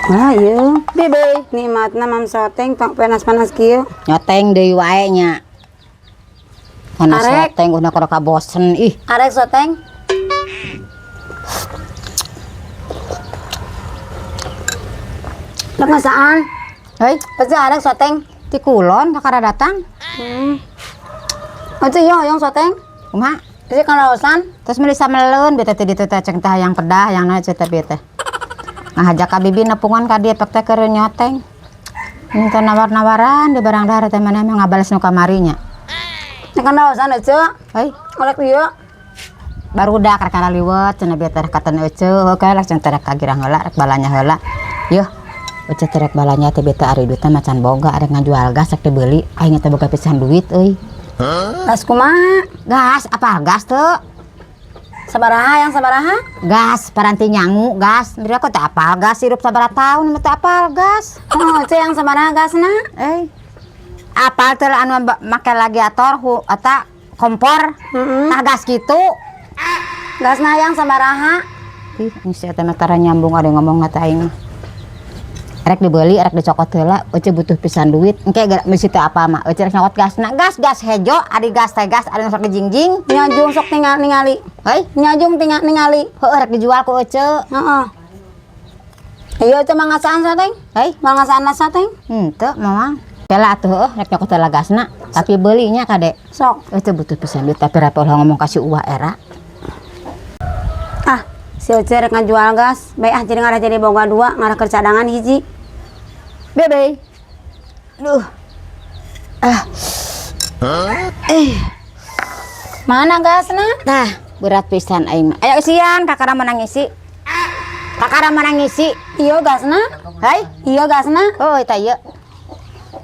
Wah, iya. Bebe, nikmatna mam soteng panas-panas kieu. Nyoteng deui wae nya. Kana Arek. soteng udah kada kabosen ih. Arek soteng. Lek ngasaan? Hei, Pasti arek soteng. Ti kulon kakara datang. Oce yo hoyong soteng. Kumaha? Pasti kalaosan. Terus meuli sameleun bete teh ditu teh ceng teh hayang pedah hayang naon teh bete. Ngahajak ka bibi nepungan ka dieu pek teh keur nyoteng. Minta nawar-nawaran di barang dahar teh maneh mah ngabales nu kamari nya. Nek kalaosan Ece. Hei, Arek ieu. Barudak rek liwet cenah bete rek katan Ece, heuh kae rek cenah rek kagirang heula rek balanya heula. Yuh, Ece teh rek balanya teh bete ari duitna macan boga arek ngajual gas rek dibeli aing teh boga pisan duit euy. Gas kumaha? Gas apa gas teu? Sabaraha yang sabaraha? Gas paranti nyangu gas. Mereka kok teu apal gas hirup sabaraha tahun mah teu apal gas. Oh, Ece yang sabaraha gasna? Eh. Apal teu anu make radiator hu eta kompor. Heeh. Nah gas kitu. Gasna yang sabaraha? Ih, si eta mah tara nyambung ada ngomong teh aing. Rek dibeli, rek dicokot heula, Ece butuh pisan duit. Engke geura mesti teu apa mah. Ece rek nyokot gasna. Gas gas hejo, ari gas teh gas, ari sok dijingjing. Nyajung sok tinggal ningali. Hei, Nyajung tinggal ningali. heueuh rek dijual ku Ece. Heeh. Iya, Ece mah ngasaan sateng. Hei, Mah ngasaan sateng. henteu moal. Kela atuh heueuh rek nyokot heula gasna, tapi belinya kade. Sok. Ece butuh pisan duit tapi rek ulah ngomong ka si Uwa era. Ah, si Ece rek ngajual gas. Bae ah jadi ngarah jadi boga dua, ngarah keur cadangan hiji. Bebe. Duh. Ah, Mana gasna? Nah, berat pisan aing mah. Ayo isian kakara menang ngisi. Kakara menang ngisi. Iya gasna. Hei. Iya gasna. Oh, eta ieu.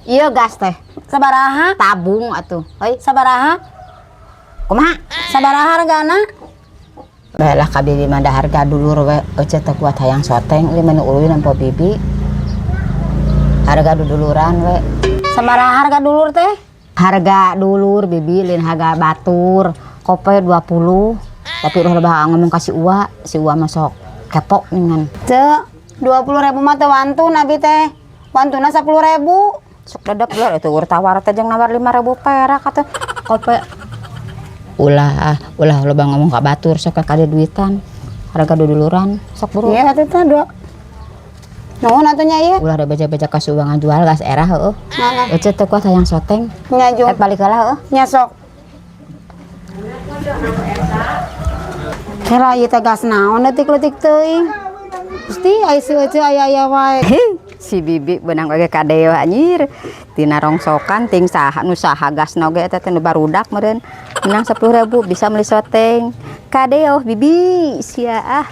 Ieu gas teh. Sabaraha? Tabung atuh. Hei, Sabaraha? kumaha? Sabaraha hargana? Baiklah ka bibi mah da harga dulur we Ece teh kuat hayang soteng euy meni uluy nempo bibi. Harga duduluran we. Sabaraha harga dulur teh? Harga dulur bibi lain harga batur. Kope 20. Tapi udah lebah ngomong ka si Uwa, si Uwa mah sok kepo ningan. Cek, 20.000 mah teu wantun abi teh. Wantuna 10.000. Sok dedek lah itu ur tawar teh jeung nawar 5.000 perak atuh. Kope ulah ah, ulah loba ngomong ka batur sok ka duitan. Harga duduluran sok buru. Iya atuh teh dua. Nuhun atuh nya ieu. Ulah ada beja-beja ka si Uwa ngajual gas era heueuh. Mana? Ece teu kuat hayang soteng. Nyajung. Rek balik heula heueuh. Nya sok. Kira ieu teh gas naon leutik-leutik teuing. Gusti ai si Ece aya-aya wae. Si bibi beunang oge kadeo anjir. Tina rongsokan ting saha nu saha gasna oge eta teh nu barudak meureun. Menang 10.000 bisa meuli soteng. Kadeo bibi sia ah.